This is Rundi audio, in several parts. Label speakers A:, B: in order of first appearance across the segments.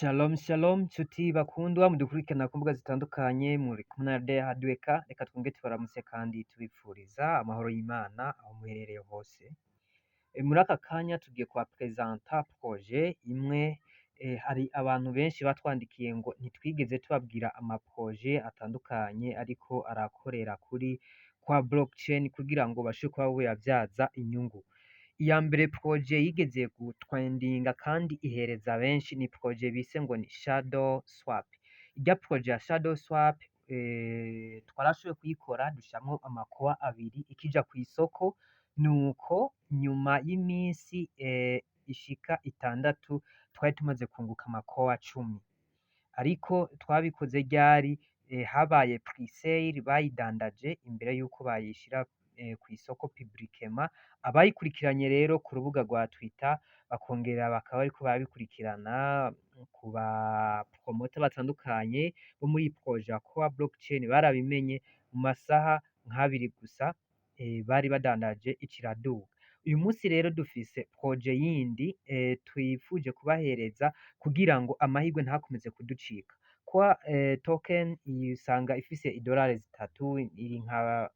A: Shalom shalom nshuti bakundwa mudukurikirana ku mbuga zitandukanye, muri kumwe na Dea Hadweka. Reka twongere tubaramutse kandi tubipfuriza amahoro y'Imana aho muherereye hose. Muri aka kanya tugiye kubapresenta projet imwe. Hari abantu benshi batwandikiye ngo ntitwigeze tubabwira amaprojet atandukanye ariko arakorera kuri kwa blockchain kugira ngo bashobore kuba boyavyaza inyungu. Iya mbere projet yigeze gutrendinga kandi ihereza benshi ni projet bise ngo ni Shadow Swap. Irya projet ya Shadow Swap twarashoboye kuyikora, dushiramwo amakowa abiri ikija kw'isoko. Nuko nyuma y'iminsi ishika 6 twari tumaze kunguka amakowa 10. Ariko twabikoze ryari? Habaye pre-sale, bayidandaje imbere yuko bayishira kw'isoko publiquement. Abayikurikiranye rero ku rubuga rwa Twitter, bakongera bakaba bariko barabikurikirana ku ba promoter batandukanye bo muri projet ya Core Blockchain, barabimenye mu masaha nk'abiri gusa bari badandaje, iciraduga. Uyu munsi rero dufise projet yindi twifuje kubahereza kugira ngo amahirwe ntakomeze kuducika. Kwa token usanga ifise idolari 3, iri nka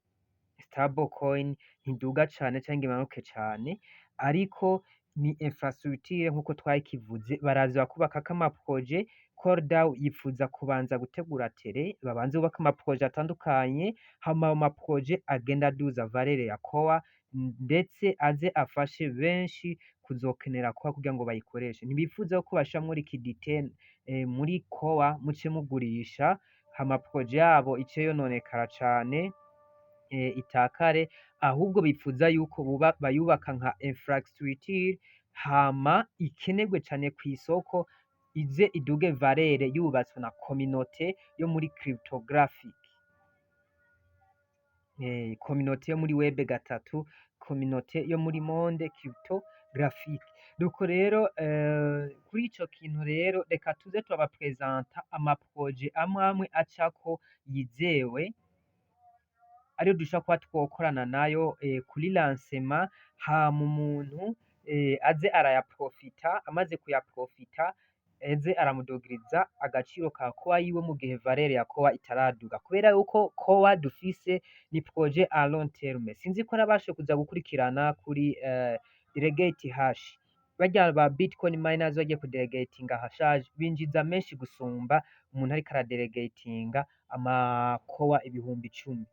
A: stable coin, ntiduga cane canke imanuke cane, ariko ni infrastructure nkuko twakivuze. Baraza bakubakako amaprojet. CoreDAO yifuza kubanza gutegura terrain, babanze bubake amaprojet atandukanye, hama ayo maprojet agenda aduza valeur ya Core, ndetse aze afashe benshi kuzokenera Core kugira ngo bayikoreshe. Ntibifuza ko bashiramwo liquidité muri Core muce mugurisha, hama projet yabo ice yononekara cane, itakare. Ahubwo bifuza yuko bayubaka nka infrastructure, hama ikenerwe cane kw'isoko, ize iduge valeur yubatswe na communauté yo muri cryptographic, communauté yo muri web 3, communauté yo muri monde cryptographique. Nuko rero kuri ico kintu rero reka tuze turabapresenta amaprojet amwe amwe acako yizewe, ariyo dushobora kuba twokorana nayo kuri lancement, hama umuntu aze arayaprofita. Amaze kuyaprofita, eze aramudugiriza agaciro ka Core yiwe mu gihe valeur ya Core itaraduga, kubera yuko Core dufise ni projet à long terme. Sinzi ko nabashe kuza gukurikirana kuri delegate hash. Barya ba Bitcoin miners bagiye kudelegatinga hashaje binjiza menshi gusumba umuntu ariko aradelegatinga amakowa 10,000.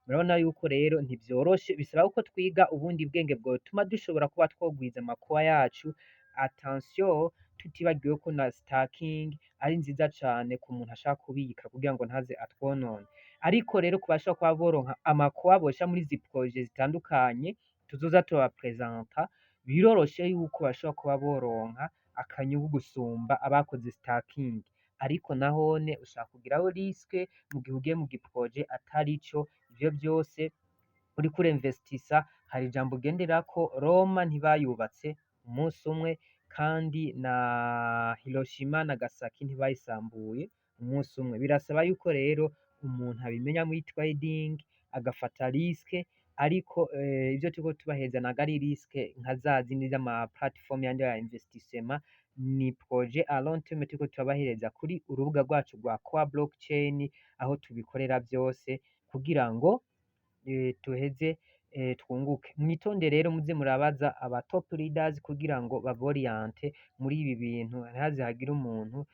A: Murabona yuko rero ntivyoroshe, bisaba ko twiga ubundi bwenge bwotuma dushobora kuba twogwiza amakowa yacu. Attention, tutibagiwe ko na staking ari nziza cane ku muntu ashaka kubika kugira ngo ntaze atwonone. Ariko rero ku bashobora kuba boronka amakowa bosha muri izi projet zitandukanye tuzoza turabapresenta, biroroshe yuko bashobora kuba boronka akanyungu gusumba abakoze staking. Ariko nahone ushaka kugiraho risque mu gihe ugiye mu giprojet atari co. Ivyo vyose uriko urinvestisa, hari ijambo ugenderako: Roma ntibayubatse umunsi umwe, kandi na Hiroshima, Nagasaki ntibayisambuye umunsi umwe. Birasaba yuko rero umuntu abimenya muri trading, agafata risque. Ariko ivyo turiko tubaheza ntago ari risque nka za zindi z'ama platform yandi ya investissement, ni projet à long terme turiko turabahereza kuri urubuga rwacu rwa Core Blockchain, aho tubikorera vyose kugira ngo tuheze twunguke. Mwitonde rero, muze murabaza aba top leaders kugira ngo baboriente muri ibi bintu, ntihaze hagire umuntu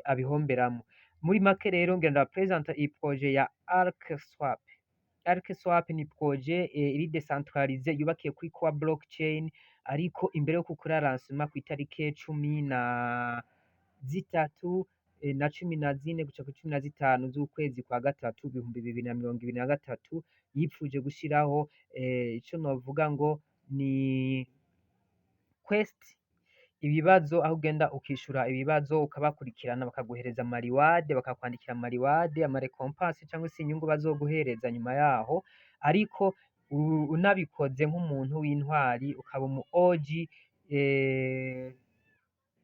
A: abihomberamwo. Muri make rero ngira ndabapresenta iyi projet ya ArcSwap. ArcSwap ni projet iri décentralisée, yubakiye kuri Core Blockchain. Ariko imbere yo gukora lancement ku itariki 13 na 14 gushika kuri 15 z'ukwezi kwa gatatu 2023, yipfuje gushiraho ico novuga ngo ni quest, ibibazo, aho ugenda ukishura ibibazo, ukabakurikirana, bakaguhereza ama reward, bakakwandikira ama reward, ama récompense cyangwa se inyungu bazoguhereza nyuma yaho. Ariko unabikoze nk'umuntu w'intwari, ukaba umu OG,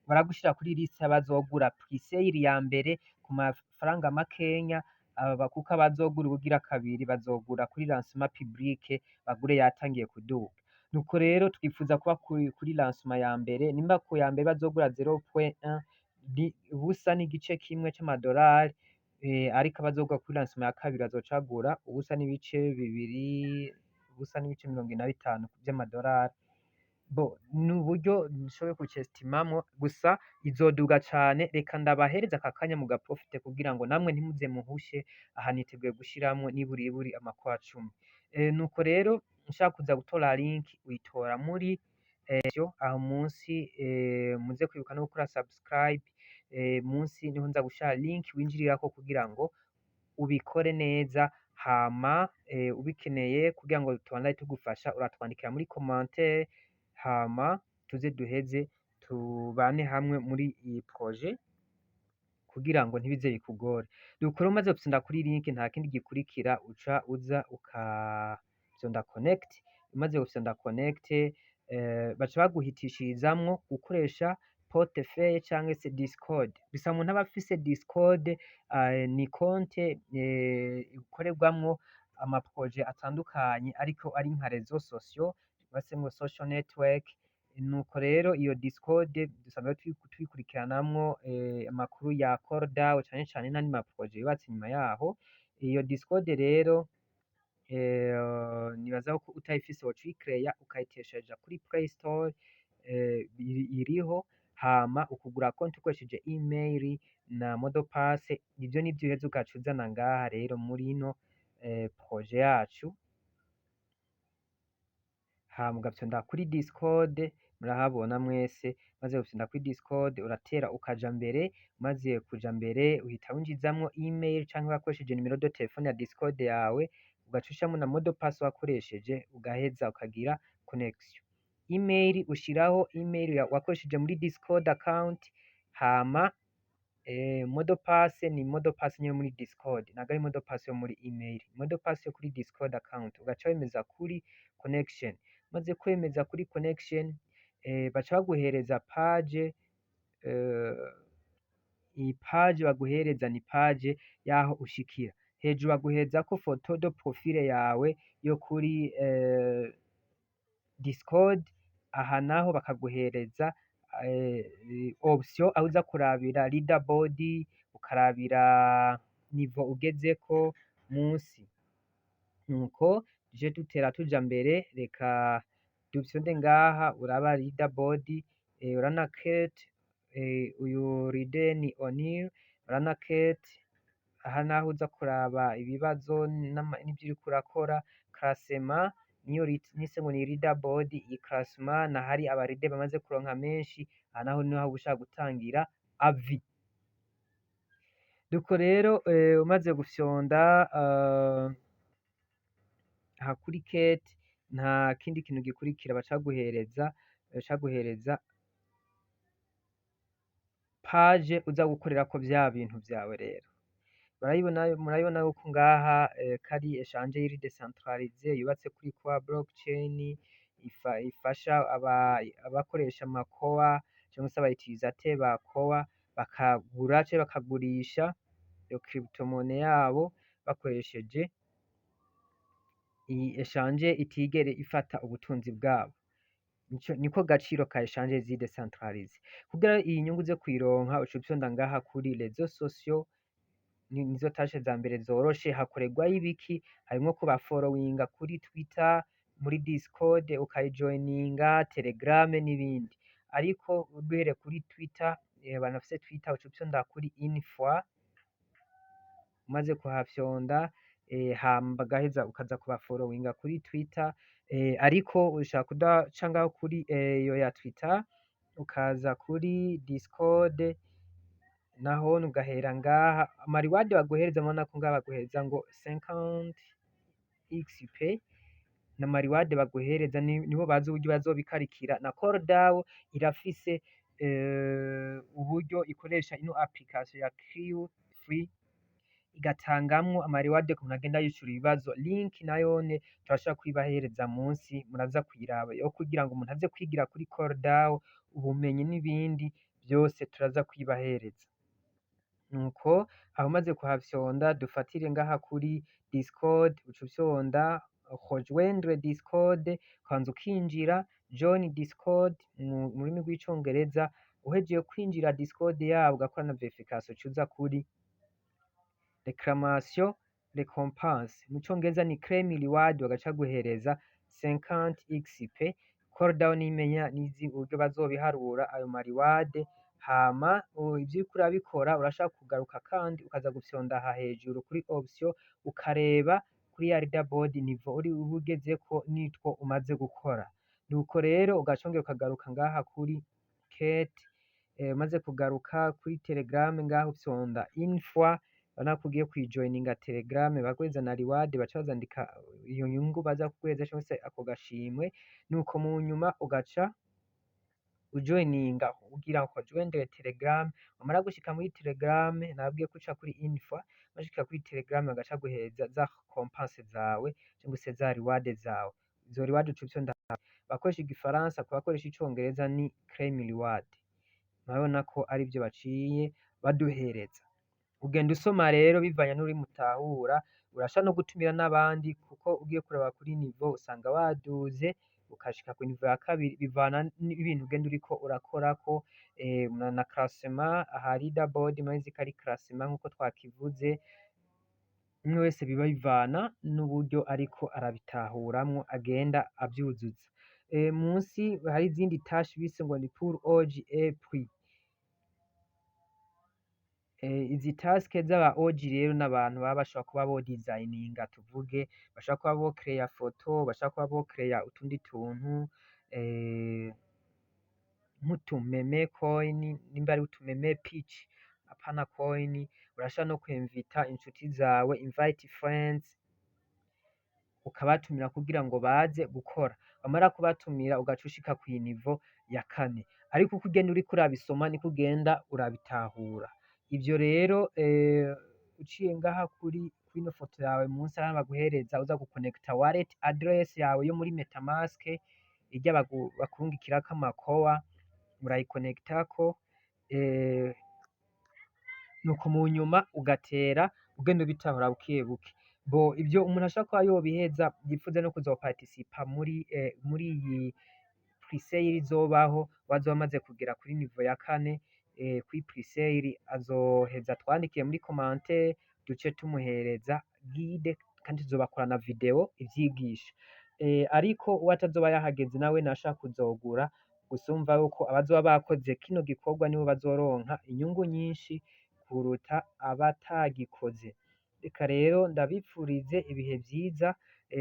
A: baragushira kuri liste y'abazogura presale ya mbere ku mafaranga makenya aba, kuko abazogura ubugira kabiri bazogura kuri lancement public, bagure yatangiye kuduga. Nuko rero twifuza kuba kuri lancement ya mbere. Nimba ku ya mbere bazogura 0.1, 0.1 c'amadolari, ariko abazogura kuri lancement ya kabiri bazoca bagura 0.2, 0.45 vy'amadolari. Bo ni uburyo nshoboye kucestimamwo, gusa izoduga cane. Reka ndabahereza aka kanya mugaprofite kugira ngo namwe ntimuze muhushe. Aha niteguye gushiramwo niburiburi amakwa 10. Nuko rero nshaka kuza gutora link, uyitora muri yo aho munsi. Muze kwibuka no gukora subscribe. Munsi niho nza gushira link winjirirako kugira ngo ubikore neza. Hama ubikeneye kugira ngo tubandanye tugufasha, uratwandikira muri commentaire, hama tuze duheze tubane hamwe muri iyi projet kugira ngo ntibize bikugore. Dukore, umaze gufyonda kuri link, nta kindi gikurikira, uca uza ukafyonda connect. Umaze gufyonda connect, baca baguhitishirizamwo gukoresha portefeuille canke se Discord. Bisaba umuntu aba afise Discord, ni konte ikorerwamwo ama projets atandukanye, ariko ari nka réseaux sociaux base ngo social network. Nuko rero iyo Discord dusanzwe tuyikurikiranamwo amakuru ya CoreDAO cane cane n'andi ma projets yubatse inyuma yaho. Iyo Discord rero, nibaza ko utayifise woca uyikereya, ukayitesheja kuri Play Store, iriho, hama ukugura konti ukoresheje email na mot de passe. Ivyo nivyo uheza ugaca uzana ngaha rero muri ino projet yacu, hama ugafyonda kuri Discord. Murahabona mwese. Maze gufyonda kuri Discord, uratera ukaja mbere. Umaze kuja mbere, uhita winjizamwo email canke wakoresheje numéro de téléphone ya Discord yawe, ugaca ushiramwo na mot de passe wakoresheje, ugaheza ukagira connection. Email, ushiraho email wakoresheje muri Discord account, hama mot de passe ni mot de passe nyene muri Discord, ntabwo ari mot de passe yo muri email, mot de passe yo kuri Discord account. Ugaca wemeza kuri connection. Umaze kwemeza kuri connection, baca baguhereza page. Iyi page baguhereza ni page yaho ushikira hejuru, baguherezako photo de profil yawe yo kuri Discord. Aha naho bakaguhereza option aho uza kurabira leaderboard, ukarabira niveau ugezeko munsi. Nuko tuje dutera tuja mbere. Reka dufyonde ngaha, uraba leaderboard, urabona Kate, uyu leader ni O'Neil. Urabona Kate, aha naho uza kuraba ibibazo n'ivyo uriko urakora. Classement niyo nise ngo ni leaderboard. Iyi classement nahari aba leader bamaze kuronka menshi. Aha naho niho uba ushaka gutangira avis. Nuko rero umaze gufyonda aha kuri Kate, nta kindi kintu gikurikira, baca baguhereza page uza gukorerako vya bintu vyawe. Rero barayibona, murabibona yuko ngaha kari exchange iri décentralisée, yubatse kuri Core blockchain, ifasha abakoresha ama Core cyangwa se aba utilisateurs ba Core bakagura canke bakagurisha iyo cryptomonnaie yabo bakoresheje iyi exchange itigere ifata ubutunzi bwabo. Niko gaciro ka exchange zi décentralisée. Kugira iyi nyungu uze kuyironka, uca ufyonda ngaha kuri réseaux sociaux, nizo tâches za mbere zoroshe. Hakorerwayo ibiki? Harimwo kuba followinga kuri Twitter, muri Discord ukayijoininga, Telegram n'ibindi. Ariko duhereye kuri Twitter, abantu bafise Twitter, uca ufyonda kuri une fois. Umaze kuhafyonda, hama bagaheza ukaza kubafollowinga kuri Twitter. Ariko ushaka kudaca ngaho kuri iyo ya Twitter, ukaza kuri Discord nahone ugahera ngaha. Ama reward baguhereza, murabona ko ngaha baguhereza ngo 50 XP, n'ama reward baguhereza nibo bazi uburyo bazobikarikira. Na CoreDAO irafise uburyo ikoresha ino application ya Q3, igatangamwo ama reward ku muntu agenda yishura ibibazo. Link nayone turashobora kuyibahereza munsi, muraza kuyiraba, yo kugira ngo umuntu aze kwigira kuri CoreDAO ubumenyi n'ibindi vyose, turaza kuyibahereza. Nuko aho umaze kuhafyonda, dufatire ngaha kuri Discord, uca ufyonda rejoindre Discord, ukabanza ukinjira, join Discord mu rurimi rw'icongereza. Uhejeje kwinjira Discord yabo, ugakora na verification, uca uza kuri réclamation récompense, mu congereza ni claim reward, bagaca guhereza 50 XP. Coredown imenya nizi uburyo bazobiharura ayo ma reward. Hama ivyo uriko urabikora, urashaka kugaruka kandi ukaza gufyonda aha hejuru kuri option, ukareba kuri ya leaderboard niveau uri uba ugezeko nitwo umaze gukora. Nuko rero ugaca wongera ukagaruka ngaha kuri Kate. Umaze kugaruka kuri Telegram ngaho, ufyonda une fois, urabona ko ugiye kuyijoininga Telegram, baguheza na reward, baca bazandika iyo nyungu baza kuguheza canke se ako gashimwe. Nuko mu nyuma ugaca ujoininga, ugira uko joindre Telegram. Wamara gushika muri Telegram, nababwiye ko uca kuri info, bashika kuri Telegram bagaca guheza za récompense zawe cyangwa se za reward zawe. Izo reward uca ufyonda, bakoresha igifaransa, ku bakoresha icongereza ni claim reward. Murabona ko arivyo baciye baduhereza. Ugenda usoma rero bivanye n'ururimi utahura. Urashobora no gutumira n'abandi, kuko ugiye kuraba kuri niveau usanga waduze ukashika ku niveau ya kabiri, bivana n'ibintu ugenda uriko urakorako na classement. Aha leaderboard murabizi ko ari classement nkuko twakivuze. Umwe wese biba bivana n'uburyo ariko arabitahuramwo, agenda avyuzuza. Munsi hari izindi tâches bise ngo ni pour OG et prix. Izi task z'aba OG rero n'abantu baba bashobora kuba bo designinga, tuvuge bashobora kuba bo créa photo, bashobora kuba bo créa utundi tuntu nk'utu meme coin, nimba ari utu meme pitch, apana coin. Urashobora no kwinvita inshuti zawe, invite friends, ukabatumira kugira ngo baze gukora. Wamara kubatumira, ugaca ushika kwi niveau ya kane. Ariko uko ugenda uriko urabisoma niko ugenda urabitahura. Ivyo rero uciye ngaha kuri kwino foto yawe munsi hano, baguhereza uza guconnecta wallet address yawe yo muri MetaMask, irya bakurungikirako ama Core, urayiconnectako. Nuko mu nyuma ugatera ugenda ubitahura buke buke. Bo ivyo umuntu ashobora kuba yobiheza, yipfuza no kuzoparticipa muri iyi presale izobaho, wazoba amaze kugera kuri niveau ya kane kuri presale, azoheza twandikiye muri commentaire, duce tumuhereza guide, kandi tuzobakora na video ivyigisha. Ariko uwo atazoba yahageze nawe nashaka kuzogura gusa, umva yuko abazoba bakoze kino gikorwa nibo bazoronka inyungu nyinshi kuruta abatagikoze. Reka rero ndabipfurize ibihe vyiza.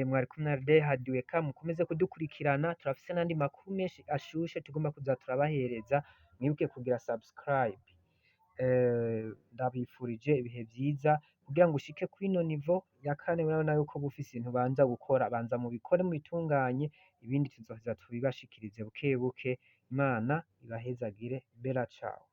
A: Mwari kumwe na Rede Hadiweka. Mukomeze kudukurikirana, turafise n'andi makuru menshi ashushe tugomba kuza turabahereza. Mwibuke kugira subscribe. Ndabifurije ibihe vyiza. Kugira ngo ushike kwino niveau ya kane, murabona yuko uba ufise ibintu ubanza gukora. Banza mubikore, mubitunganye, ibindi tuzoheza tubibashikirize buke buke. Imana ibahezagire. Bella ciao.